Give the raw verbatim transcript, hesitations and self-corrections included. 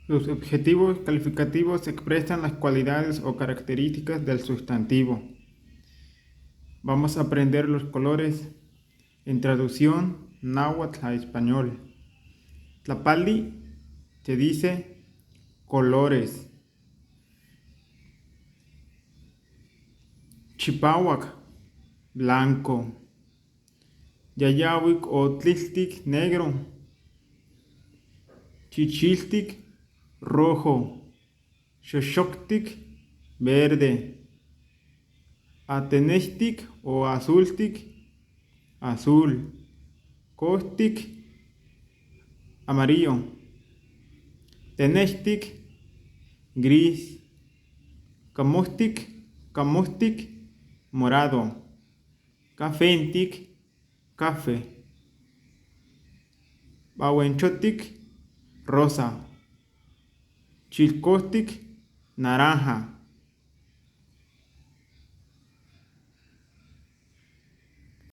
Los objetivos calificativos expresan las cualidades o características del sustantivo. Vamos a aprender los colores en traducción náhuatl a español. Tlapali se dice colores. Chipawak, blanco. Yayawik o tliltik, negro. Chichiltik, rojo. Xoxoktik, verde. Atenextik o azultik, azul. Kohtik, amarillo. Tenextik, gris. Kamuhtik, kamuhtik, morado. Kafetik, café. Ba'wenchotik, rosa. Chilkohtik, naranja.